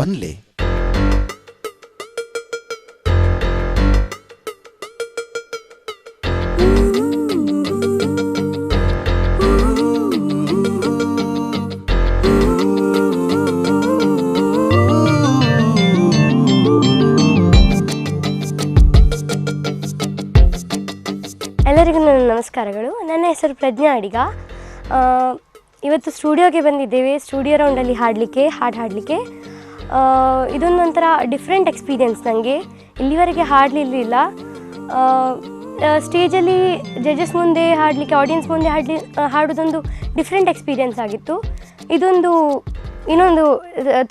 ಪನ್ಲೆ. ಎಲ್ಲರಿಗೂ ನನ್ನ ನಮಸ್ಕಾರಗಳು. ನನ್ನ ಹೆಸರು ಪ್ರಜ್ಞಾ ಅಡಿಗ. ಇವತ್ತು ಸ್ಟುಡಿಯೋಗೆ ಬಂದಿದ್ದೇವೆ, ಸ್ಟುಡಿಯೋ ರೌಂಡಲ್ಲಿ ಹಾಡು ಹಾಡಲಿಕ್ಕೆ. ಇದೊಂದೊಂಥರ ಡಿಫ್ರೆಂಟ್ ಎಕ್ಸ್ಪೀರಿಯನ್ಸ್ ನನಗೆ. ಇಲ್ಲಿವರೆಗೆ ಹಾಡಲಿರಲಿಲ್ಲ. ಸ್ಟೇಜಲ್ಲಿ ಜಡ್ಜಸ್ ಮುಂದೆ ಹಾಡಲಿಕ್ಕೆ, ಆಡಿಯನ್ಸ್ ಮುಂದೆ ಹಾಡೋದೊಂದು ಡಿಫ್ರೆಂಟ್ ಎಕ್ಸ್ಪೀರಿಯನ್ಸ್ ಆಗಿತ್ತು. ಇದೊಂದು ಇನ್ನೊಂದು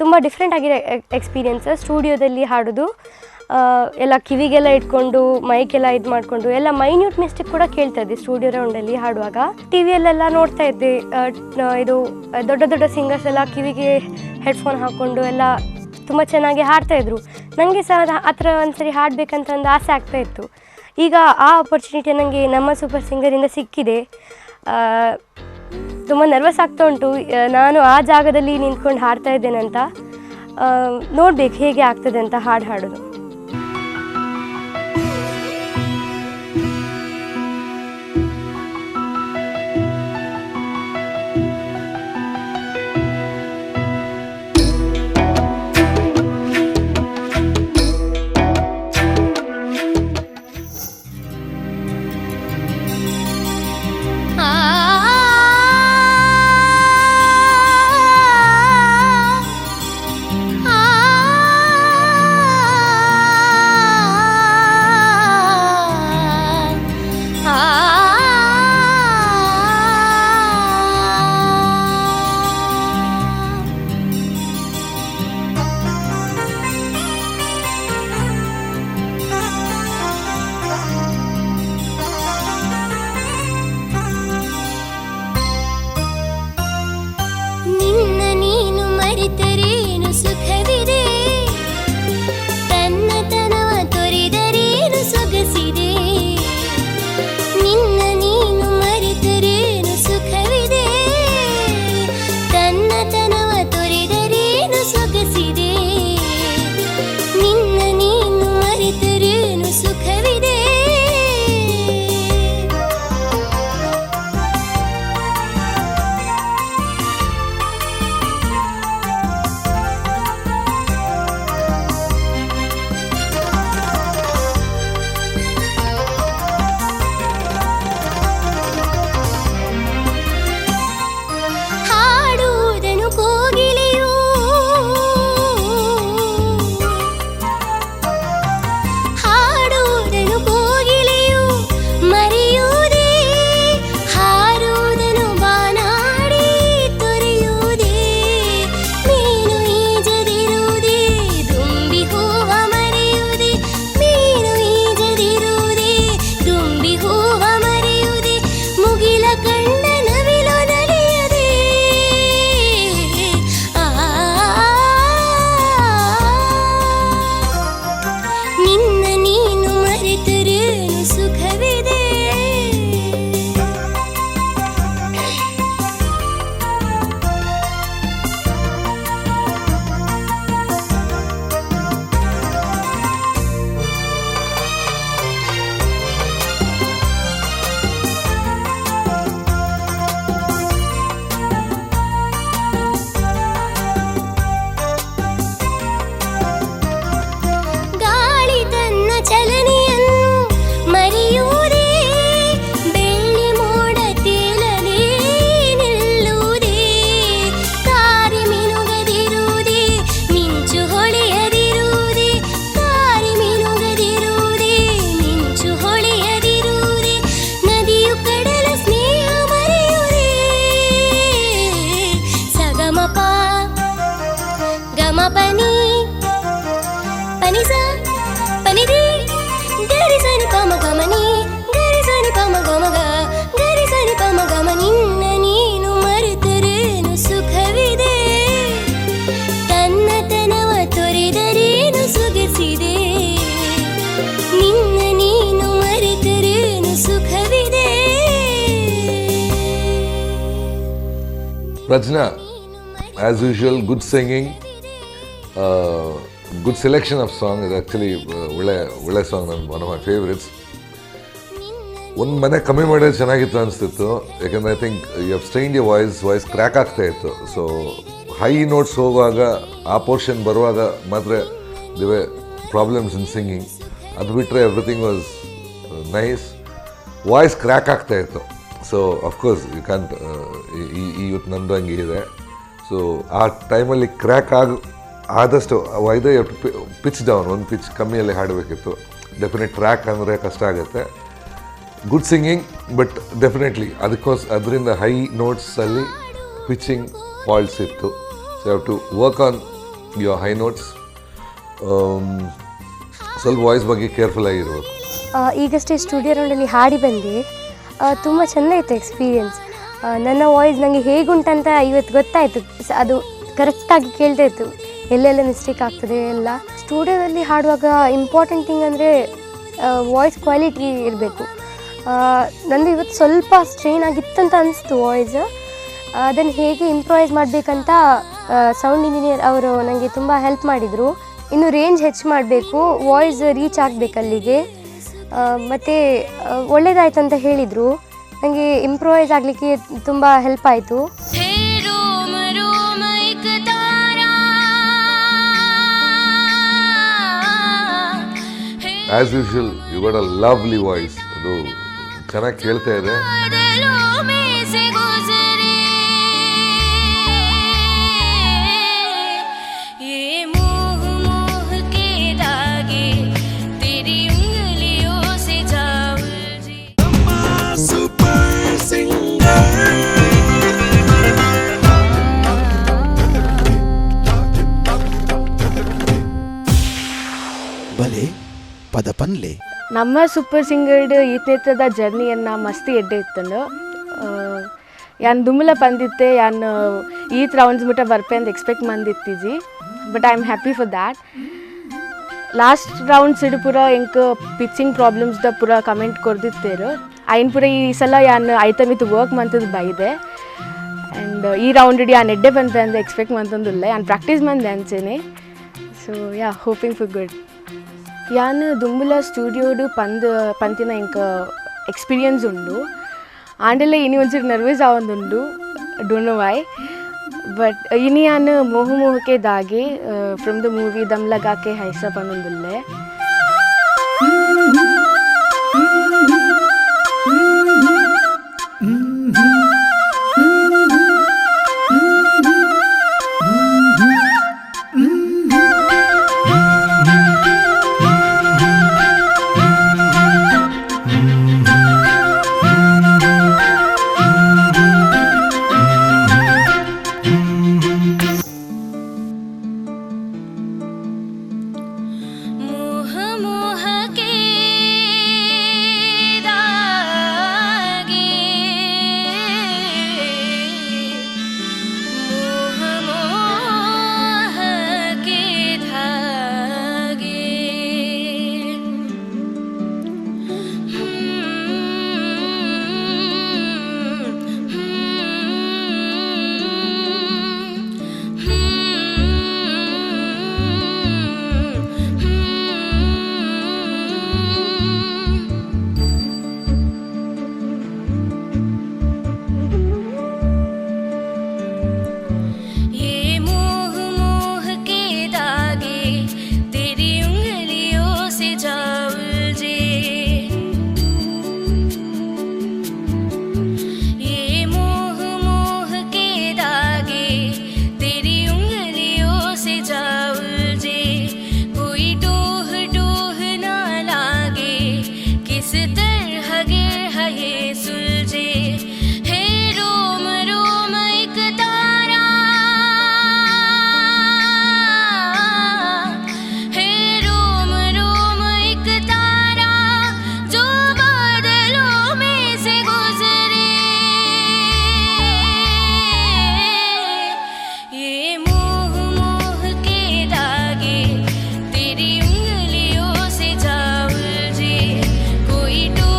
ತುಂಬ ಡಿಫ್ರೆಂಟ್ ಆಗಿರೋ ಎಕ್ಸ್ಪೀರಿಯನ್ಸ್ ಸ್ಟುಡಿಯೋದಲ್ಲಿ ಹಾಡೋದು. ಎಲ್ಲ ಕಿವಿಗೆಲ್ಲ ಇಟ್ಕೊಂಡು, ಮೈಕೆಲ್ಲ ಇದು ಮಾಡಿಕೊಂಡು, ಎಲ್ಲ ಮೈನ್ಯೂಟ್ ಮಿಸ್ಟೇಕ್ ಕೂಡ ಕೇಳ್ತಾ ಇದ್ದೆ ಸ್ಟುಡಿಯೋ ರೌಂಡಲ್ಲಿ ಹಾಡುವಾಗ. ಟಿ ವಿಯಲ್ಲೆಲ್ಲ ನೋಡ್ತಾ ಇದ್ದೆ, ಇದು ದೊಡ್ಡ ದೊಡ್ಡ ಸಿಂಗರ್ಸ್ ಎಲ್ಲ ಕಿವಿಗೆ ಹೆಡ್ಫೋನ್ ಹಾಕ್ಕೊಂಡು ಎಲ್ಲ ತುಂಬ ಚೆನ್ನಾಗಿ ಹಾಡ್ತಾಯಿದ್ರು. ನನಗೆ ಸಹ ಆ ಥರ ಒಂದ್ಸರಿ ಹಾಡಬೇಕಂತ ಒಂದು ಆಸೆ ಆಗ್ತಾಯಿತ್ತು. ಈಗ ಆ ಆಪರ್ಚುನಿಟಿ ನನಗೆ ನಮ್ಮ ಸೂಪರ್ ಸಿಂಗರಿಂದ ಸಿಕ್ಕಿದೆ. ತುಂಬ ನರ್ವಸ್ ಆಗ್ತಾ ಉಂಟು, ನಾನು ಆ ಜಾಗದಲ್ಲಿ ನಿಂತ್ಕೊಂಡು ಹಾಡ್ತಾ ಇದ್ದೇನಂತ. ನೋಡ್ಬೇಕು ಹೇಗೆ ಆಗ್ತದೆ ಅಂತ ಹಾಡು ಹಾಡೋದು. ನಿನ್ನ ನೀನು ಮರೆತರೇನು ಸುಖವಿದೆ, ತನ್ನತನವ ತೊರೆದರೇನು ಸೊಗಸಿದೆ. ನಿನ್ನ ನೀನು ಮರೆತರೇನು ಸುಖವಿದೆ, ತನ್ನತನವ ತೊರೆದರೇನು ಸೊಗಸಿದೆ. ನಿನ್ನ ನೀನು ಮರೆತರೇನು ಸುಖವಿದೆ. ಹಾಡುವುದನು ಕೋಗಿಲೆಯು, ಹಾಡುವುದನು ಕೋಗಿಲೆಯು ಮರೆಯುವುದೇ, ಹಾರುವುದನು ಬಾನಾಡಿ ತೊರೆಯುವುದೇ. ಮೀನು ಈಜದಿರುವುದೇ, ದುಂಬಿ ಹೂವ ಮರೆಯುವುದೇ. ಮೀನು ಈಜದಿರುವುದೇ, ದುಂಬಿ ಹೂವ ಮರೆಯುವುದೇ. ಮುಗಿಲ ಕಂಡ ನವಿಲು ನಲಿಯದೆ. ಆ ನಿನ್ನ ನೀನು ಮರೆತರೇನು ಸುಖವಿದೆ. ಗಾಳಿ ತನ್ನ ಚಲನೆಯನ್ನು ಮರೆಯುವುದೇ, ಬೆಳ್ಳಿ ಮೋಡ ತೇಲದೆ ನಿಲ್ಲುವುದೇ. ತಾರೆ ಮಿನುಗದಿರುವುದೇ, ಮಿಂಚು ಹೊಳೆಯದಿರುವುದೇ. ತಾರೆ ಮಿನುಗದಿರುವುದೇ, ಮಿಂಚು ಹೊಳೆಯದಿರುವುದೇ. ನದಿಯು ಕಡಲ ಸ್ನೇಹ ಮರೆಯುವುದೇ. ಸಗಮಪ ಗಮಪನಿ ಪನಿಸ ಪನಿರಿ ಗರಿ ಸನಿ ಪಮ ಗಮನಿ ಗರಿ ಸನಿ ಪಮ ಗಮ ಗ ಗರಿ ಸನಿ ಪಮ ಗಮ. ನಿನ್ನ ನೀನು ಮರೆತರೇನು ಸುಖವಿದೆ, ತನ್ನತನವ ತೊರೆದರೇನು ಸೊಗಸಿದೆ. ನಿನ್ನ ನೀನು ಮರೆತರೇನು ಸುಖವಿದೆ. Prajna, as usual, good singing. Good selection of song ಇದು. ಆ್ಯಕ್ಚುಲಿ ಒಳ್ಳೆ ಒಳ್ಳೆ ಸಾಂಗ್, ನನ್ನ ಒನ್ ಆಫ್ my favourites. ಒಂದು ಮನೆ ಕಮ್ಮಿ ಮಾಡಿದ್ರೆ ಚೆನ್ನಾಗಿತ್ತು ಅನಿಸ್ತಿತ್ತು, ಯಾಕಂದರೆ I think you have strained your voice, voice crack ಆಗ್ತಾ ಇತ್ತು. ಸೊ ಹೈ ನೋಟ್ಸ್ ಹೋಗುವಾಗ, ಆ ಪೋರ್ಷನ್ ಬರುವಾಗ ಮಾತ್ರ there were problems in singing. ಅದು ಬಿಟ್ಟರೆ everything was nice. Voice crack ಆಗ್ತಾ ಇತ್ತು. So of course you can't, ಇವತ್ತು ನಂದು ಹಂಗೆ ಇದೆ. ಸೊ ಆ ಟೈಮಲ್ಲಿ ಕ್ರ್ಯಾಕ್ ಆದಷ್ಟು ವೈದೇ ಪಿಚ್ ಡೌನ್, ಒಂದು ಪಿಚ್ ಕಮ್ಮಿಯಲ್ಲಿ ಹಾಡಬೇಕಿತ್ತು. ಡೆಫಿನೆಟ್ ಟ್ರ್ಯಾಕ್ ಅಂದರೆ ಕಷ್ಟ ಆಗುತ್ತೆ. ಗುಡ್ ಸಿಂಗಿಂಗ್, ಬಟ್ ಡೆಫಿನೆಟ್ಲಿ ಅದರಿಂದ ಹೈ ನೋಟ್ಸಲ್ಲಿ ಪಿಚಿಂಗ್ ಫಾಲ್ಟ್ಸ್ ಇತ್ತು. So have to work on your high notes. ಸ್ವಲ್ಪ ವಾಯ್ಸ್ ಬಗ್ಗೆ ಕೇರ್ಫುಲ್ ಆಗಿರ್ಬೇಕು. ಈಗಷ್ಟೇ ಸ್ಟುಡಿಯೋ ರೌಂಡಲ್ಲಿ ಹಾಡಿ ಬಂದೆ. ತುಂಬ ಚೆಂದ ಇತ್ತು ಎಕ್ಸ್ಪೀರಿಯನ್ಸ್. ನನ್ನ ವಾಯ್ಸ್ ನನಗೆ ಹೇಗುಂಟಂತ ಇವತ್ತು ಗೊತ್ತಾಯಿತು. ಅದು ಕರೆಕ್ಟಾಗಿ ಕೇಳ್ತಾ ಇತ್ತು, ಎಲ್ಲೆಲ್ಲ ಮಿಸ್ಟೇಕ್ ಆಗ್ತದೆ ಎಲ್ಲ. ಸ್ಟುಡಿಯೋದಲ್ಲಿ ಹಾಡುವಾಗ ಇಂಪಾರ್ಟೆಂಟ್ ಥಿಂಗ್ ಅಂದರೆ ವಾಯ್ಸ್ ಕ್ವಾಲಿಟಿ ಇರಬೇಕು. ನಂದು ಇವತ್ತು ಸ್ವಲ್ಪ ಸ್ಟ್ರೈನ್ ಆಗಿತ್ತಂತ ಅನಿಸ್ತು ವಾಯ್ಸ್. ಅದನ್ನು ಹೇಗೆ ಇಂಪ್ರೂವೈಸ್ ಮಾಡಬೇಕಂತ ಸೌಂಡ್ ಇಂಜಿನಿಯರ್ ಅವರು ನನಗೆ ತುಂಬ ಹೆಲ್ಪ್ ಮಾಡಿದರು. ಇನ್ನು ರೇಂಜ್ ಹೆಚ್ಚು ಮಾಡಬೇಕು, ವಾಯ್ಸ್ ರೀಚ್ ಆಗಬೇಕು ಅಲ್ಲಿಗೆ. ಮತ್ತು ಒಳ್ಳೆಯದಾಯ್ತು ಅಂತ ಹೇಳಿದರು. ನನಗೆ ಇಂಪ್ರೂವೈಸ್ ಆಗಲಿಕ್ಕೆ ತುಂಬ ಹೆಲ್ಪ್ ಆಯಿತು. ಹೇ ರೋಮ ರೋಮ ಏಕ ತಾರಾ, ಹೇ As usual, you got a lovely voice. ಅದು ಚೆನ್ನಾಗಿ ಕೇಳ್ತಾ ಇದೆ. बादलों में से गुजरे ये मोह मोह के धागे तेरी उंगलियों से जा उलझे. Super singer. ಬಲೆ ಪದ ಪನ್ಲೆ. ನಮ್ಮ ಸೂಪರ್ ಸಿಂಗರ್ಡ್ ಈತನೇತ್ರದ ಜರ್ನಿಯನ್ನು ಮಸ್ತಿ ಎಡ್ಡೆ ಇತ್ತಂಡು. ಯಾನ್ ದುಮ್ಮಲ ಬಂದಿತ್ತೆ, ಯಾನ್ ಈತ್ ರೌಂಡ್ಸ್ ಮುಟ್ಟ ಬರ್ಪೆ ಅಂತ expect ಮಂದಿತ್ತೀಜಿ, but I am happy for that. Last rounds ಇಡು ಪೂರ ಎಂಕ್ ಪಿಚ್ಚಿಂಗ್ ಪ್ರಾಬ್ಲಮ್ಸ್ದ ಪೂರ ಕಮೆಂಟ್ ಕೊರ್ದಿತ್ತೇರು. ಐನ್ ಪೂರ ಈ ಸಲ ಯಾನ್ ಐತ ಮಿತ್ ವರ್ಕ್ ಮಂತದ ಬೈದೆ. ಆ್ಯಂಡ್ ಈ ರೌಂಡ್ ಇಡಿ ಯಾನ್ ಎಡ್ಡೆ ಬಂತೆ ಅಂತ ಎಕ್ಸ್ಪೆಕ್ಟ್ ಮಂತಂದುಲ್ಲ. ಯಾನ್ ಪ್ರಾಕ್ಟೀಸ್ ಮಂದೆ ಅಂಚೆನೆ. So yeah, hoping for good. ಯಾನ್ ದುಂಬುಲ ಸ್ಟುಡಿಯೋಡು ಪಂದ್ ಪಂತಿನ ಇಂಕ ಎಕ್ಸ್ಪೀರಿಯನ್ಸ್ ಉಂಡು. ಆಂಡಲ ಇನಿ ಒಂಚೂರು ನರ್ವಸ್ ಆವೊಂದುಂಡು, don't know why. But ಇನಿ ಯಾನ್ ಮೋಹ ಮೋಹಕ್ಕೆ ದಾಗೆ ಫ್ರಮ್ the movie ದಮ್ ಲಗಾಕೆ ಹೈಸ ಪನ್ನೊಂದುಲ್ಲೆ. मोह मोह के धागे, मोह मोह के धागे. ये मोह मोह के धागे तेरी उंगलियों से जा उलझे, ये मोह मोह के धागे तेरी उंगलियों से जा उलझे. कोई टोह टोह ना लागे, किस तरह गिर ये सुलझे. हे रोम रोम एक तारा, हे रोम रोम एक तारा जो बादलों में से गुजरे. ये मोह मोह के धागे तेरी उंगलियों से जा उलझे. कोई टोह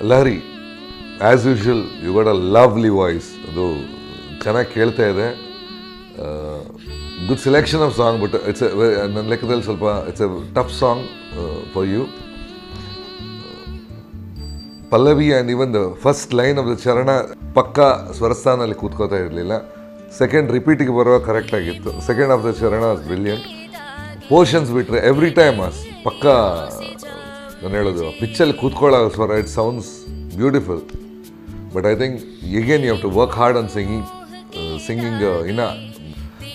Lahari, as usual you got a lovely voice. ಅದು ಚೆನ್ನಾಗಿ ಕೇಳ್ತಾ ಇದೆ. Good selection of song, but it's ನನ್ನ ಲೆಕ್ಕದಲ್ಲಿ ಸ್ವಲ್ಪ it's a tough song for you. Pallavi and even the first line of the charana ಪಕ್ಕ ಸ್ವರಸ್ಥಾನಲ್ಲಿ ಕೂತ್ಕೋತಾ ಇರಲಿಲ್ಲ. ಸೆಕೆಂಡ್ ರಿಪೀಟಿಗೆ ಬರುವ ಕರೆಕ್ಟಾಗಿತ್ತು. Second of the charana was brilliant. Portions ಬಿಟ್ಟರೆ ಎವ್ರಿ ಟೈಮ್ ಪಕ್ಕ ನಾನು ಹೇಳೋದು ಪಿಚ್ಚಲ್ಲಿ ಕೂತ್ಕೊಳ್ಳೋ ಸ್ವರ, it sounds beautiful. But I think again you have to work hard on singing. Singing ಇನ್ನು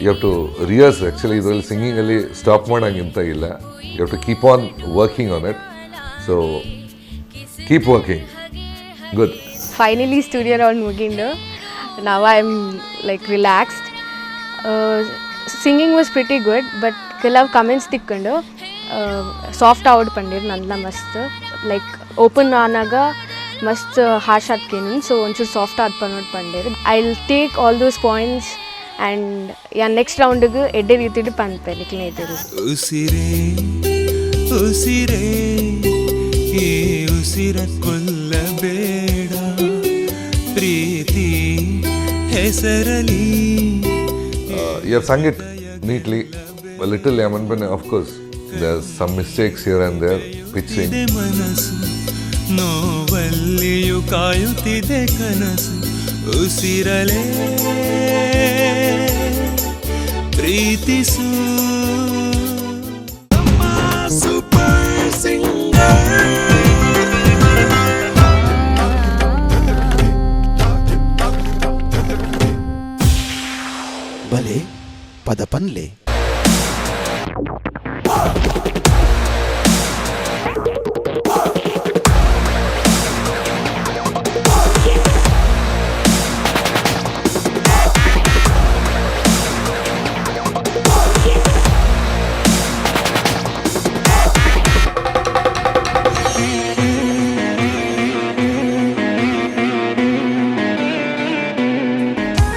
you have to rehearse. Actually ಇದರಲ್ಲಿ ಸಿಂಗಿಂಗಲ್ಲಿ ಸ್ಟಾಪ್ ಮಾಡೋಂಗಿಂತ ಇಲ್ಲ. You have to keep on working on it. So keep working. Good. Finally studio round ಮುಗಿಂಡು. Now I am like relaxed. Singing was pretty good, but ಕೆಲವು comments ತಿಕ್ಕೊಂಡು soft out ಪಂಡಿರ್ ನನ್ನ ಮಸ್ತ್ like open ಆನಾಗ ಮಸ್ತ್ harsh ಆತ್ಕೇನು. So ಒಂಚೂರು soft ಆತ್ ಪನ್ನೋಟ್ ಪಂಡಿರ್. I will take all those points and yeah next ರೌಂಡಿಗೆ ಎಡ್ಡೆ ರೀತಿಡು ಪನ್ಪೆ ನಿಕ್ನೆ ಇದ್ದರು. ಉಸಿರೇ ಉಸಿರೇ ಈ ಉಸಿರ ಕೊಲ್ಲಬೇಡ, ಪ್ರೀತಿ ಹೆಸರಲಿ. You have sung it neatly, a little Yaman, of course there's some mistakes here and there, pitching. ಮನಸ್ಸು ನೋವಲ್ಲಿಯೂ ಕಾಯುತ್ತಿದೆ ಕನಸು, ಉಸಿರಲೇ ಪ್ರೀತಿಸು. ಸೂಪರ್ ಸಿಂಗರ್ ಬಲೆ ಪದ ಪನ್ಲೆ.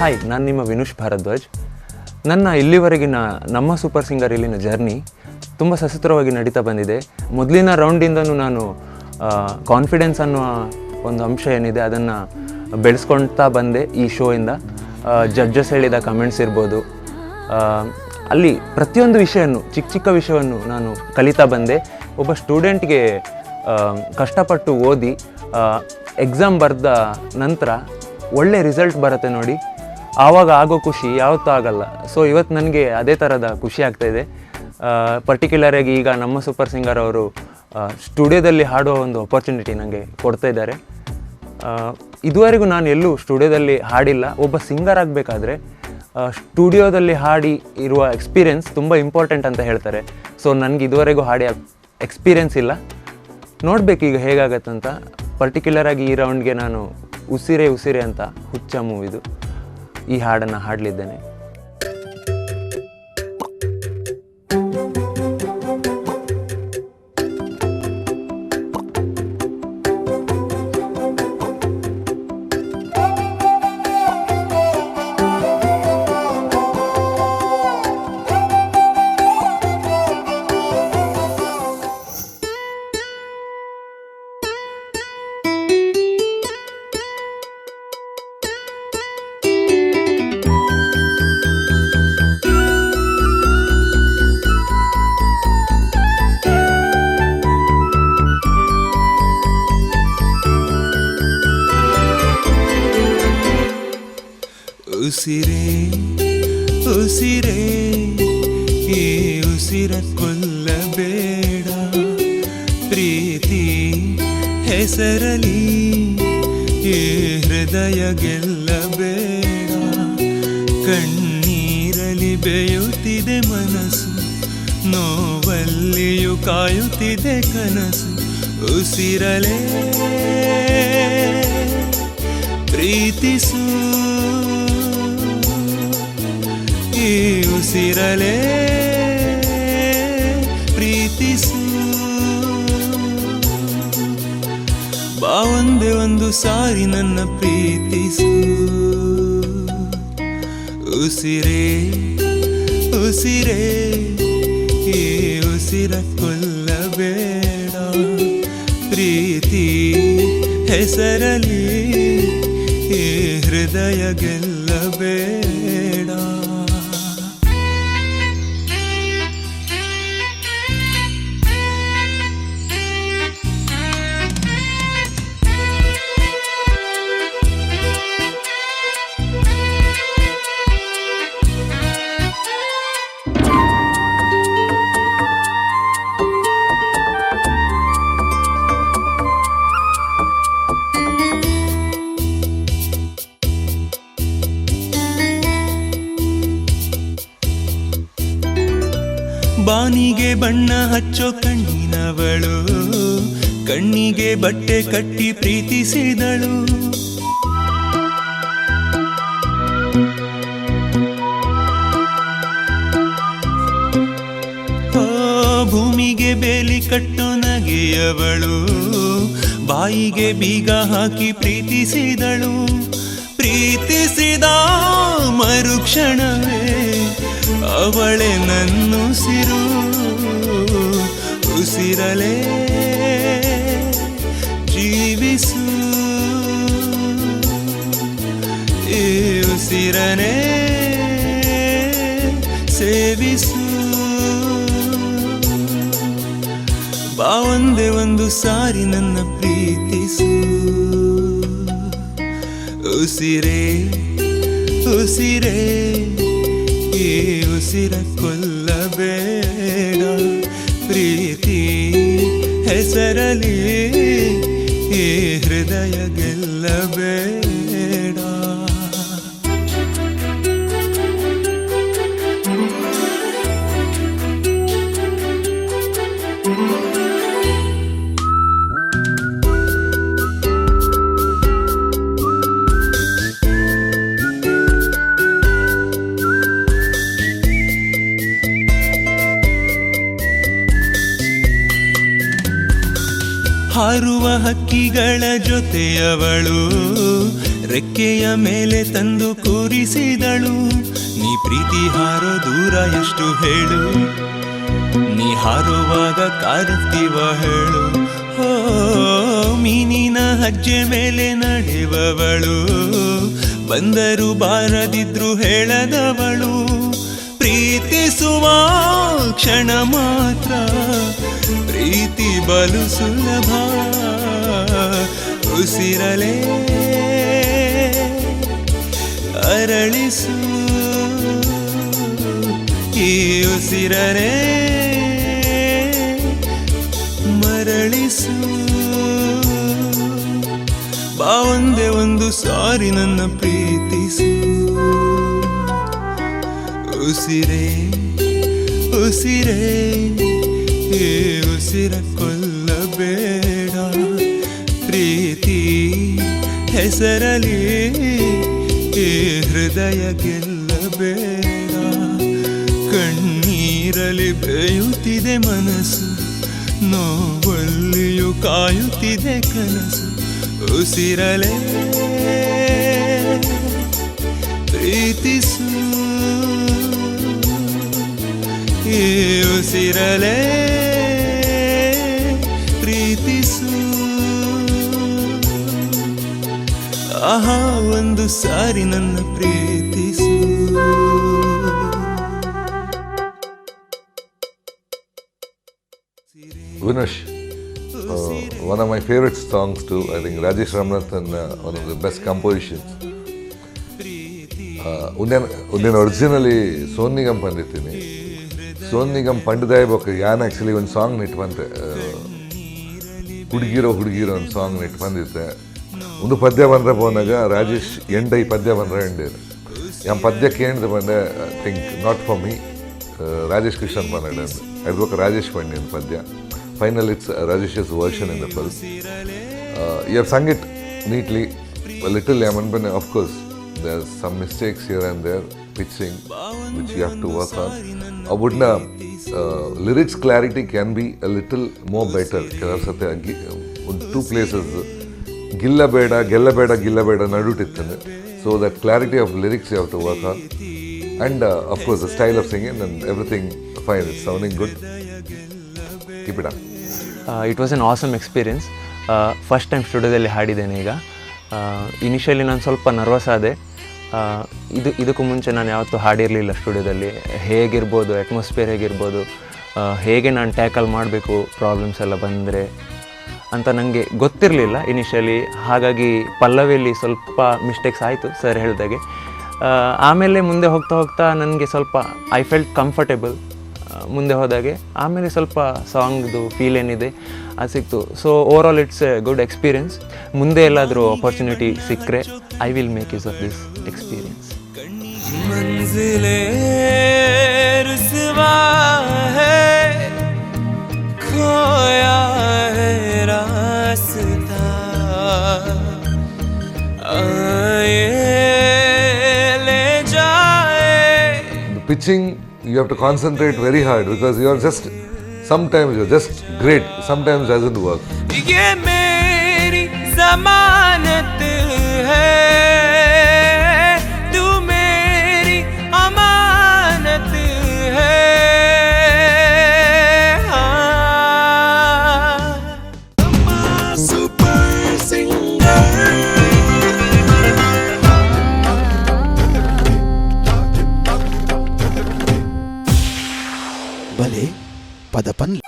ಹಾಯ್, ನಾನು ನಿಮ್ಮ ವಿನುಷ್ ಭಾರದ್ವಾಜ್. ನನ್ನ ಇಲ್ಲಿವರೆಗಿನ ನಮ್ಮ ಸೂಪರ್ ಸಿಂಗರ್ ಇಲ್ಲಿನ ಜರ್ನಿ ತುಂಬ ಸಸೂತ್ರವಾಗಿ ನಡೀತಾ ಬಂದಿದೆ. ಮೊದಲಿನ ರೌಂಡಿಂದನೂ ನಾನು ಕಾನ್ಫಿಡೆನ್ಸ್ ಅನ್ನುವ ಒಂದು ಅಂಶ ಏನಿದೆ ಅದನ್ನು ಬೆಳೆಸ್ಕೊಳ್ತಾ ಬಂದೆ ಈ ಶೋಯಿಂದ. ಜಡ್ಜಸ್ ಹೇಳಿದ ಕಮೆಂಟ್ಸ್ ಇರ್ಬೋದು, ಅಲ್ಲಿ ಪ್ರತಿಯೊಂದು ವಿಷಯವನ್ನು, ಚಿಕ್ಕ ಚಿಕ್ಕ ವಿಷಯವನ್ನು ನಾನು ಕಲಿತಾ ಬಂದೆ. ಒಬ್ಬ ಸ್ಟೂಡೆಂಟ್ಗೆ ಕಷ್ಟಪಟ್ಟು ಓದಿ ಎಕ್ಸಾಮ್ ಬರೆದ ನಂತರ ಒಳ್ಳೆ ರಿಸಲ್ಟ್ ಬರುತ್ತೆ ನೋಡಿ, ಆವಾಗ ಆಗೋ ಖುಷಿ ಯಾವತ್ತೂ ಆಗಲ್ಲ. ಸೊ ಇವತ್ತು ನನಗೆ ಅದೇ ಥರದ ಖುಷಿ ಆಗ್ತಾಯಿದೆ. ಪರ್ಟಿಕ್ಯುಲರಾಗಿ ಈಗ ನಮ್ಮ ಸೂಪರ್ ಸಿಂಗರ್ ಅವರು ಸ್ಟುಡಿಯೋದಲ್ಲಿ ಹಾಡುವ ಒಂದು ಅಪರ್ಚುನಿಟಿ ನನಗೆ ಕೊಡ್ತಾ ಇದ್ದಾರೆ. ಇದುವರೆಗೂ ನಾನು ಎಲ್ಲೂ ಸ್ಟುಡಿಯೋದಲ್ಲಿ ಹಾಡಿಲ್ಲ. ಒಬ್ಬ ಸಿಂಗರ್ ಆಗಬೇಕಾದ್ರೆ ಸ್ಟುಡಿಯೋದಲ್ಲಿ ಹಾಡಿ ಇರುವ ಎಕ್ಸ್ಪೀರಿಯೆನ್ಸ್ ತುಂಬ ಇಂಪಾರ್ಟೆಂಟ್ ಅಂತ ಹೇಳ್ತಾರೆ. ಸೊ ನನಗೆ ಇದುವರೆಗೂ ಹಾಡಿ ಎಕ್ಸ್ಪೀರಿಯೆನ್ಸ್ ಇಲ್ಲ. ನೋಡಬೇಕು ಈಗ ಹೇಗಾಗತ್ತಂತ. ಪರ್ಟಿಕ್ಯುಲರಾಗಿ ಈ ರೌಂಡ್ಗೆ ನಾನು ಉಸಿರೇ ಉಸಿರೇ ಅಂತ ಹುಚ್ಚ ಮೂವಿದು ಈ ಹಾಡನ್ನು ಹಾಡಲಿದ್ದೇನೆ. ಉಸಿರೇ ಉಸಿರೇ ಈ ಉಸಿರ ಕೊಲ್ಲಬೇಡ, ಪ್ರೀತಿ ಹೆಸರಲಿ ಈ ಹೃದಯ ಗೆಲ್ಲಬೇಡ, ಕಣ್ಣೀರಲಿ ಬೇಯುತ್ತಿದೆ ಮನಸ್ಸು, ನೋವಲ್ಲಿಯೂ ಕಾಯುತ್ತಿದೆ ಕನಸು, ಉಸಿರಲೇ ಪ್ರೀತಿಸು, ಈ ಉಸಿರಲೇ ಪ್ರೀತಿಸು. ಬಾ ಒಂದೇ ಒಂದು ಸಾರಿ ನನ್ನ ಪ್ರೀತಿಸು, ಉಸಿರೇ ಉಸಿರೇ ಈ ಉಸಿರ ಕೊಲ್ಲಬೇಡ, ಪ್ರೀತಿ ಹೆಸರಲಿ ಈ ಹೃದಯ ಗೆಲ್ಲಬೇಡ. ಬಾನಿಗೆ ಬಣ್ಣ ಹಚ್ಚೋ ಕಣ್ಣಿನವಳು, ಕಣ್ಣಿಗೆ ಬಟ್ಟೆ ಕಟ್ಟಿ ಪ್ರೀತಿಸಿದಳು. ಓ ಭೂಮಿಗೆ ಬೇಲಿ ಕಟ್ಟು ನಗೆಯವಳು, ಬಾಯಿಗೆ ಬೀಗ ಹಾಕಿ ಪ್ರೀತಿಸಿದಳು. ಪ್ರೀತಿಸಿದ ಮರುಕ್ಷಣವೇ ಅವಳೆ ನನ್ನುಸಿರು, ಉಸಿರಲೇ ಜೀವಿಸು, ಈ ಉಸಿರನೇ ಸೇವಿಸು. ಬಾ ಒಂದೇ ಒಂದು ಸಾರಿ ನನ್ನ ಪ್ರೀತಿಸು. ಉಸಿರೇ ಉಸಿರೇ ಈ ಉಸಿರ ಕೊಲ್ಲಬೇಡ, ಪ್ರೀತಿ ಹೆಸರಲಿ ಈ ಹೃದಯ ಗೆಲ್ಲಬೇಡ. ಹಾರುವ ಹಕ್ಕಿಗಳ ಜೊತೆಯವಳು ರೆಕ್ಕೆಯ ಮೇಲೆ ತಂದು ಕೂರಿಸಿದಳು. ನೀ ಪ್ರೀತಿ ಹಾರೋ ದೂರ ಎಷ್ಟು ಹೇಳು, ನೀ ಹಾರುವಾಗ ಕಾರುತ್ತೀವ ಹೇಳು. ಓ ಮೀನಿನ ಹಜ್ಜೆ ಮೇಲೆ ನಡೆಯುವವಳು, ಬಂದರು ಬಾರದಿದ್ರು ಹೇಳದವಳು. ಪ್ರೀತಿಸುವ ಕ್ಷಣ ಮಾತ್ರ ಪ್ರೀತಿ ಬಲು ಸುಲಭ, ಉಸಿರಲೇ ಅರಳಿಸು, ಈ ಉಸಿರಲೇ ಮರಳಿಸು. ಬಾ ಒಂದೇ ಒಂದು ಸಾರಿ ನನ್ನ ಪ್ರೀತಿಸು. ಉಸಿರೇ ಉಸಿರೇ ಈ ಉಸಿರ ಕೊಲ್ಲಬೇಡ, ಪ್ರೀತಿ ಹೆಸರಲಿ ಈ ಹೃದಯ ಗೆಲ್ಲಬೇಡ. ಕಣ್ಣೀರಲಿ ಬೇಯುತ್ತಿದೆ ಮನಸ್ಸು, ನೋವಲ್ಲಿಯೂ ಕಾಯುತ್ತಿದೆ ಕನಸು. ಉಸಿರಲೇ ಪ್ರೀತಿಸು, ಈ ಉಸಿರಲೇ ಪ್ರೀತಿಸು. ಆಹಾ ಒಂದು ಸಾರಿ ನನ್ನ ಪ್ರೀತಿಸು. Vinush, one of my favorite songs too. I think Rajesh Ramanathan, one of the best compositions. ಉಂದೇನ originally Sonu Nigam ಪಂಡಿತೀನಿ. Sonu Nigam ಪಂಡದಾಯ ಬೊಕ್ಕ ಯಾನ್ ಆ್ಯಕ್ಚುಲಿ ಒಂದು ಸಾಂಗ್ ನೆಟ್ ಬಂತೆ, ಹುಡುಗಿರೋ ಹುಡುಗಿರೋ ಒಂದು ಸಾಂಗ್ ನೆಟ್ ಬಂದಿತ್ತೆ. ಒಂದು ಪದ್ಯ ಬಂದರೆ ಪೋನಾಗ ರಾಜೇಶ್ ಎಂಡ ಈ ಪದ್ಯ ಬಂದರೆ ಎಂಡೇನು ಯಾನ್ ಪದ್ಯ ಕೇಂದ್ರ ಬಂದೆ. I think not for me, Rajesh Krishnan ಬಂದ ಅದು ರಾಜೇಶ್ ಪಂಡಿನ ಪದ್ಯ. Final it's Rajesh's version in the film. You have sung it neatly, little I mean, of course there are some mistakes here and there, pitching, which you have to work on. Abudna lyrics clarity can be a little more better. ಕೆಲವು ಸತಿ ಒಂದು two places ಗಿಲ್ಲಬೇಡ ಗೆಲ್ಲಬೇಡ ಗಿಲ್ಲಬೇಡ ನಡುಟಿತ್ತಾನೆ. So that clarity of lyrics you have to work on. And of course the style of singing and everything fine, it's sounding good. Keep it up. It was an awesome experience. First time ಸ್ಟುಡಿಯೋದಲ್ಲಿ ಹಾಡಿದ್ದೇನೆ. ಈಗ initially ನಾನು ಸ್ವಲ್ಪ nervous ಆದೆ. ಇದಕ್ಕೂ ಮುಂಚೆ ನಾನು ಯಾವತ್ತೂ ಹಾಡಿರಲಿಲ್ಲ ಸ್ಟುಡಿಯೋದಲ್ಲಿ. ಹೇಗಿರ್ಬೋದು ಅಟ್ಮಾಸ್ಫಿಯರ್, ಹೇಗಿರ್ಬೋದು, ಹೇಗೆ ನಾನು ಟ್ಯಾಕಲ್ ಮಾಡಬೇಕು ಪ್ರಾಬ್ಲಮ್ಸ್ ಎಲ್ಲ ಬಂದರೆ ಅಂತ ನನಗೆ ಗೊತ್ತಿರಲಿಲ್ಲ ಇನಿಷಿಯಲಿ. ಹಾಗಾಗಿ ಪಲ್ಲವಿಯಲ್ಲಿ ಸ್ವಲ್ಪ ಮಿಸ್ಟೇಕ್ಸ್ ಆಯಿತು ಸರ್ ಹೇಳಿದಾಗೆ. ಆಮೇಲೆ ಮುಂದೆ ಹೋಗ್ತಾ ಹೋಗ್ತಾ ನನಗೆ ಸ್ವಲ್ಪ I felt comfortable ಮುಂದೆ ಹೋದಾಗೆ. ಆಮೇಲೆ ಸ್ವಲ್ಪ ಸಾಂಗ್ದು ಫೀಲ್ ಏನಿದೆ ಅದು ಸಿಕ್ತು. So overall it's a good experience. ಮುಂದೆ ಎಲ್ಲಾದರೂ ಆಪರ್ಚುನಿಟಿ ಸಿಕ್ಕರೆ I will make use of this experience. Pitching, you have to concentrate very hard because you are just, sometimes you are just great, sometimes doesn't work. ये मेरी ज़मानत है, तू मेरी अमानत है. Super singer ಬಲೆ ಪದಪನ್ಲೆ.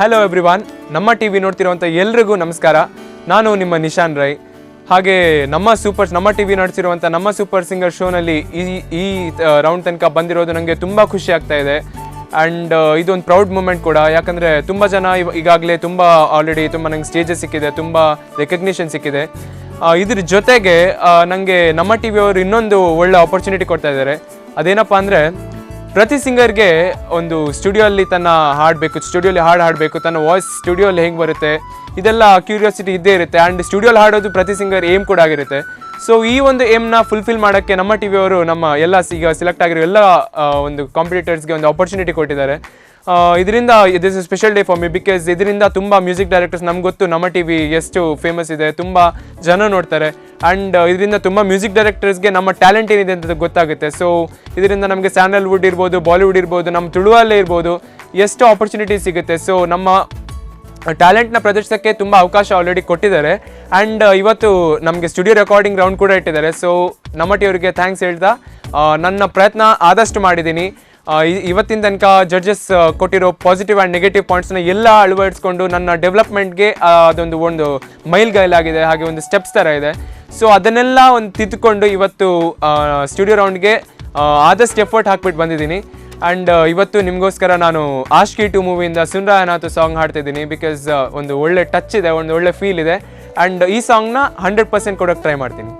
Hello everyone, ನಮ್ಮ ಟಿ ವಿ ನೋಡ್ತಿರುವಂಥ ಎಲ್ರಿಗೂ ನಮಸ್ಕಾರ. ನಾನು ನಿಮ್ಮ ನಿಶಾನ್ ರೈ. ಹಾಗೆ ನಮ್ಮ ಟಿ ವಿ ನಡೆಸಿರುವಂಥ ನಮ್ಮ ಸೂಪರ್ ಸಿಂಗರ್ ಶೋನಲ್ಲಿ ಈ ರೌಂಡ್ ತನಕ ಬಂದಿರೋದು ನನಗೆ ತುಂಬ ಖುಷಿ ಆಗ್ತಾ ಇದೆ. ಆ್ಯಂಡ್ ಇದೊಂದು ಪ್ರೌಡ್ ಮೂಮೆಂಟ್ ಕೂಡ. ಯಾಕಂದರೆ ತುಂಬ ಜನ ಈಗಾಗಲೇ ತುಂಬ ಆಲ್ರೆಡಿ ತುಂಬ ನಂಗೆ ಸ್ಟೇಜಸ್ ಸಿಕ್ಕಿದೆ, ತುಂಬ ರೆಕಗ್ನಿಷನ್ ಸಿಕ್ಕಿದೆ. ಇದ್ರ ಜೊತೆಗೆ ನನಗೆ ನಮ್ಮ ಟಿ ವಿಯವರು ಇನ್ನೊಂದು ಒಳ್ಳೆ ಆಪರ್ಚುನಿಟಿ ಕೊಡ್ತಾ ಇದ್ದಾರೆ. ಅದೇನಪ್ಪ ಅಂದರೆ, ಪ್ರತಿ ಸಿಂಗರ್ಗೆ ಒಂದು ಸ್ಟುಡಿಯೋಲ್ಲಿ ತನ್ನ ಹಾಡಬೇಕು, ಸ್ಟುಡಿಯೋಲಿ ಹಾಡು ಹಾಡಬೇಕು, ತನ್ನ ವಾಯ್ಸ್ ಸ್ಟುಡಿಯೋಲ್ಲಿ ಹೇಗೆ ಬರುತ್ತೆ, ಇದೆಲ್ಲ ಕ್ಯೂರಿಯಾಸಿಟಿ ಇದ್ದೇ ಇರುತ್ತೆ. ಆ್ಯಂಡ್ ಸ್ಟುಡಿಯೋಲಿ ಹಾಡೋದು ಪ್ರತಿ ಸಿಂಗರ್ ಏಮ್ ಕೂಡ ಆಗಿರುತ್ತೆ. ಸೊ ಈ ಒಂದು ಏಮ್ನ ಫುಲ್ಫಿಲ್ ಮಾಡೋಕ್ಕೆ ನಮ್ಮ ಟಿ ವಿಯವರು ನಮ್ಮ ಎಲ್ಲ ಈಗ ಸೆಲೆಕ್ಟ್ ಆಗಿರೋ ಎಲ್ಲ ಒಂದು ಕಾಂಪಿಟೇಟರ್ಸ್ಗೆ ಒಂದು ಆಪರ್ಚುನಿಟಿ ಕೊಟ್ಟಿದ್ದಾರೆ. ಇದರಿಂದ this is special day for me because ಇದರಿಂದ ತುಂಬ ಮ್ಯೂಸಿಕ್ ಡೈರೆಕ್ಟರ್ಸ್, ನಮ್ಗೆ ಗೊತ್ತು ನಮ್ಮ ಟಿ ವಿ ಎಷ್ಟು ಫೇಮಸ್ ಇದೆ, ತುಂಬ ಜನ ನೋಡ್ತಾರೆ. ಆ್ಯಂಡ್ ಇದರಿಂದ ತುಂಬ ಮ್ಯೂಸಿಕ್ ಡೈರೆಕ್ಟರ್ಸ್ಗೆ ನಮ್ಮ ಟ್ಯಾಲೆಂಟ್ ಏನಿದೆ ಅಂತ ಗೊತ್ತಾಗುತ್ತೆ. ಸೊ ಇದರಿಂದ ನಮಗೆ ಸ್ಯಾಂಡಲ್ವುಡ್ ಇರ್ಬೋದು, ಬಾಲಿವುಡ್ ಇರ್ಬೋದು, ನಮ್ಮ ತುಳುವಲ್ಲೇ ಇರ್ಬೋದು, ಎಷ್ಟು ಆಪರ್ಚುನಿಟಿ ಸಿಗುತ್ತೆ. ಸೊ ನಮ್ಮ ಟ್ಯಾಲೆಂಟ್ನ ಪ್ರದರ್ಶನಕ್ಕೆ ತುಂಬ ಅವಕಾಶ ಆಲ್ರೆಡಿ ಕೊಟ್ಟಿದ್ದಾರೆ. ಆ್ಯಂಡ್ ಇವತ್ತು ನಮಗೆ studio recording round ಕೂಡ ಇಟ್ಟಿದ್ದಾರೆ. ಸೊ ನಮ್ಮ ಟಿಯವರಿಗೆ thanks ಹೇಳ್ತಾ ನನ್ನ ಪ್ರಯತ್ನ ಆದಷ್ಟು ಮಾಡಿದ್ದೀನಿ. ಇವತ್ತಿನ ತನಕ ಜಡ್ಜಸ್ ಕೊಟ್ಟಿರೋ positive and negative ಪಾಯಿಂಟ್ಸ್ನ ಎಲ್ಲ ಅಳವಡಿಸ್ಕೊಂಡು ನನ್ನ ಡೆವಲಪ್ಮೆಂಟ್ಗೆ ಅದೊಂದು ಒಂದು ಮೈಲ್ಗೈಲಾಗಿದೆ, ಹಾಗೆ ಒಂದು ಸ್ಟೆಪ್ಸ್ ಥರ ಇದೆ. ಸೊ ಅದನ್ನೆಲ್ಲ ಒಂದು ತಿದ್ದುಕೊಂಡು ಇವತ್ತು ಸ್ಟುಡಿಯೋ ರೌಂಡ್ಗೆ ಆದಷ್ಟು ಎಫರ್ಟ್ ಹಾಕ್ಬಿಟ್ಟು ಬಂದಿದ್ದೀನಿ. ಆ್ಯಂಡ್ ಇವತ್ತು ನಿಮಗೋಸ್ಕರ ನಾನು ಆಶ್ಕಿ 2 ಮೂವಿಯಿಂದ ಸುನ್ರಾಯನಾಥ್ ಸಾಂಗ್ ಹಾಡ್ತಿದ್ದೀನಿ. Because ಒಂದು ಒಳ್ಳೆ ಟಚ್ ಇದೆ, ಒಂದು ಒಳ್ಳೆ ಫೀಲ್ ಇದೆ. ಆ್ಯಂಡ್ ಈ ಸಾಂಗ್ನ 100% ಕೊಡೋಕ್ಕೆ ಟ್ರೈ ಮಾಡ್ತೀನಿ.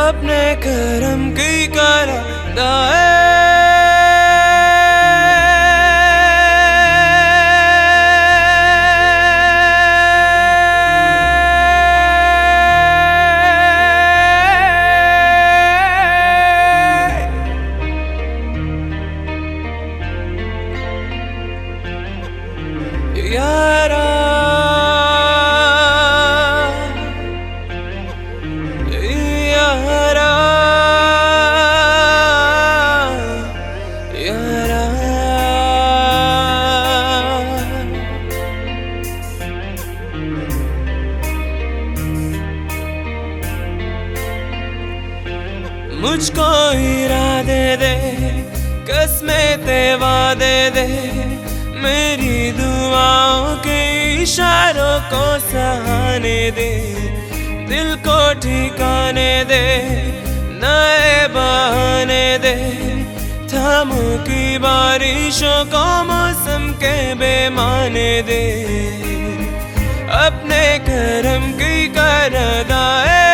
अपने करम की करा दाए यारा यारा यारा मुझको इरादे दे कसमें ते वादे दे मेरी दुआओं के इशारों को सहाने दे दिल को ठिकाने दे नए बहाने दे। घामों की बारिशों को मौसम के बेमाने दे, अपने करम की कर अदाए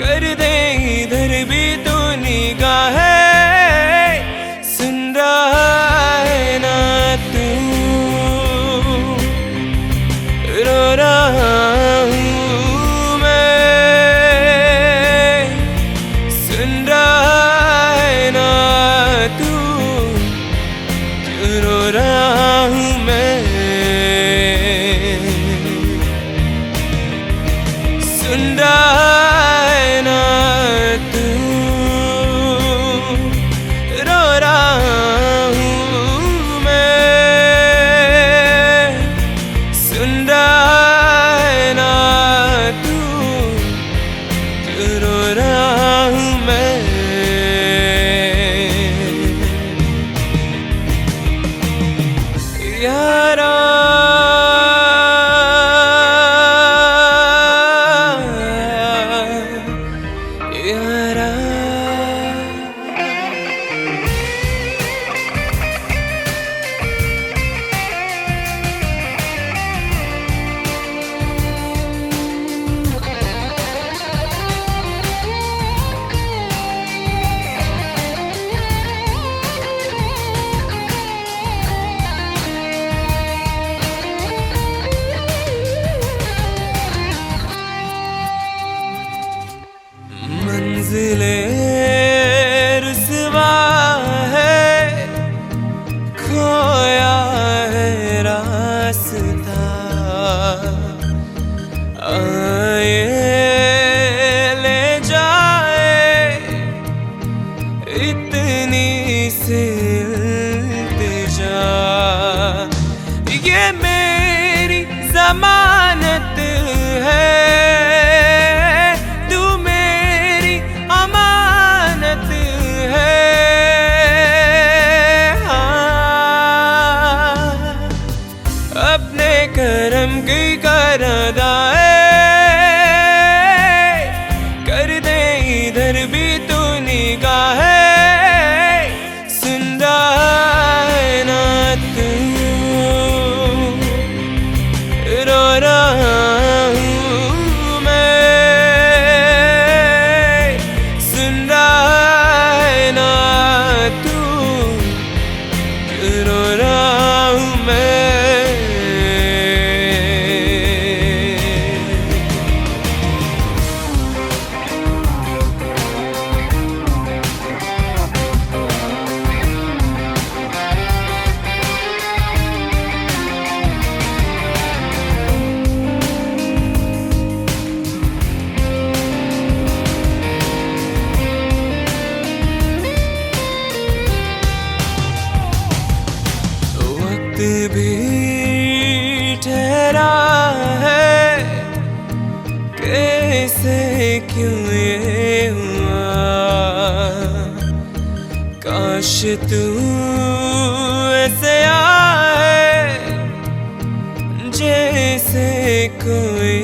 कर दे, इधर भी तू निगाह है, सुन रहा है ना तू, रो रहा हूँ मैं, सुन रहा है ना तू, क्यों रो रहा हूँ मैं, सुन रहा है ना तू, रो रहा हूँ मैं, सुन रहा है ना तू, क्यों रो रहा हूँ मैं। यारा यारा मंजिले रुसवा है, खोया है रास्ता, आए ले जाए इतनी सी इल्तिजा, ये मेरी जमानत है, तू मेरी अमानत है। हाँ, अपने करम की कर अदाए कर दे, इधर भी तू निगाह है, सुन रहा है ना तू, रो रहा हूँ मैं, सुन रहा है ना तू, क्यों रो रहा हूँ मैं। वक्त भी ठहरा है, कैसे क्यों ये हुआ, काश तू ऐसे आए जैसे कोई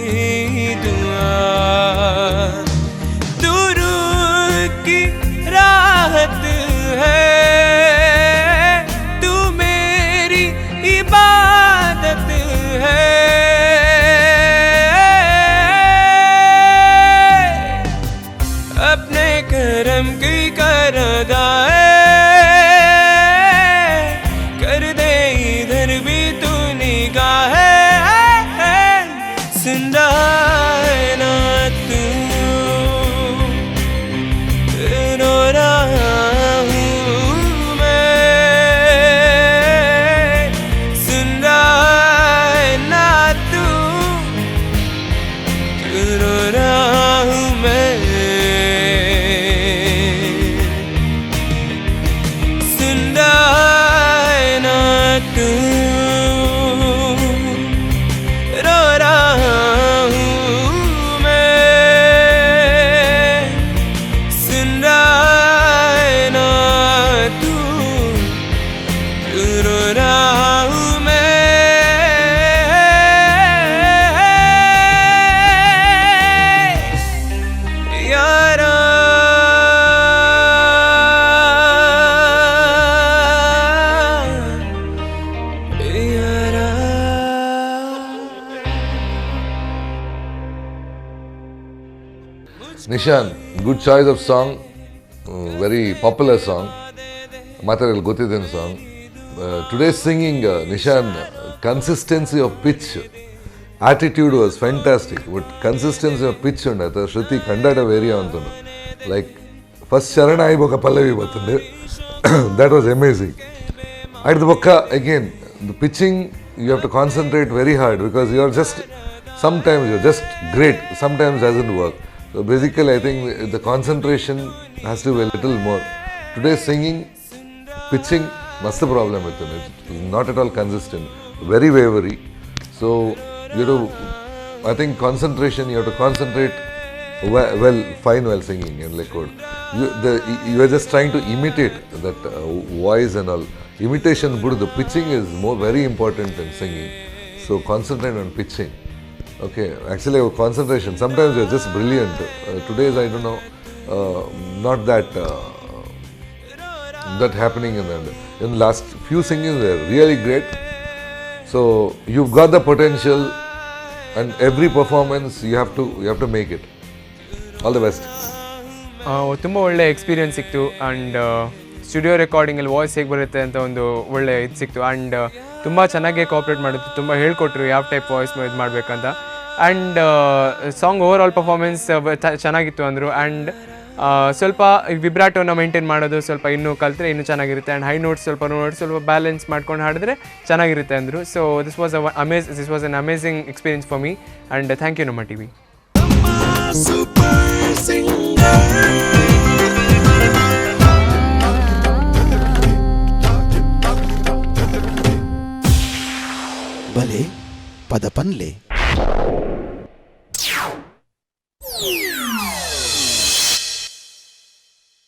दुआ, तू रूह की राहत है, तू मेरी इबादत है। अपने करम की कर अदाए कर दे, इधर भी तू निगाह है, सुन रहा Nishan, good choice of song, very popular song, ಮಾತಾಡಲು ಗೊತ್ತಿದ್ದೇನೆ song. Today singing, Nishan, consistency of pitch, attitude was fantastic, but consistency of pitch ಉಂಡು ಶ್ರುತಿ ಕಂಡಾಟ ವೇರಿಯಾ ಅಂತುಂಡು. ಲೈಕ್ ಫಸ್ಟ್ ಚರಣ ಆಯಿ ಬೊಕ್ಕ ಪಲ್ಲವಿ ಬತ್ತುಂಡು, that was amazing. At the ಬೊಕ್ಕ again the pitching you have to concentrate very hard because you are just sometimes you are just great, sometimes doesn't work. So basically I think the concentration has to be little more. Today singing pitching ಮಸ್ತ್ problem ಇತ್ತು, it's not at all consistent, very wavery. So you to I think concentration, you have to concentrate well, fine while singing and like you are just trying to imitate that voice and all. Imitation budu, the pitching is more very important in singing. So concentrate on pitching. Okay, actually our concentration, sometimes you are just brilliant. Today's I don't know, not that that happening in the in last few singings were really great. So you've got the potential, and every performance you have to make it. All the best. ತುಂಬ ಒಳ್ಳೆ experience ಸಿಕ್ತು. And studio ರೆಕಾರ್ಡಿಂಗಲ್ಲಿ voice ಹೇಗೆ ಬರುತ್ತೆ ಅಂತ ಒಂದು ಒಳ್ಳೆ ಇದು ಸಿಕ್ತು. ಆ್ಯಂಡ್ ತುಂಬ ಚೆನ್ನಾಗೇ ಕೋಆಪ್ರೇಟ್ ಮಾಡಿದ್ರು, ತುಂಬ ಹೇಳ್ಕೊಟ್ರು ಯಾವ ಟೈಪ್ ವಾಯ್ಸ್ ಇದು ಮಾಡಬೇಕಂತ. And song over all performance ಚೆನ್ನಾಗಿತ್ತು ಅಂದರು. ಆ್ಯಂಡ್ ಸ್ವಲ್ಪ ವಿಬ್ರಾಟೋನ ಮೇಂಟೈನ್ ಮಾಡೋದು ಸ್ವಲ್ಪ ಇನ್ನೂ ಕಲಿತ್ರೆ ಇನ್ನೂ ಚೆನ್ನಾಗಿರುತ್ತೆ. ಆ್ಯಂಡ್ ಹೈ ನೋಟ್ಸ್ ಸ್ವಲ್ಪ ನೋಟ್ಸ್ ಸ್ವಲ್ಪ ಬ್ಯಾಲೆನ್ಸ್ ಮಾಡ್ಕೊಂಡು ಹಾಡಿದ್ರೆ ಚೆನ್ನಾಗಿರುತ್ತೆ ಅಂದರು. So this was an amazing experience for me and thank you Namma TV. Super singer. ಬಲೆ ಪದ ಪನ್ಲೆ.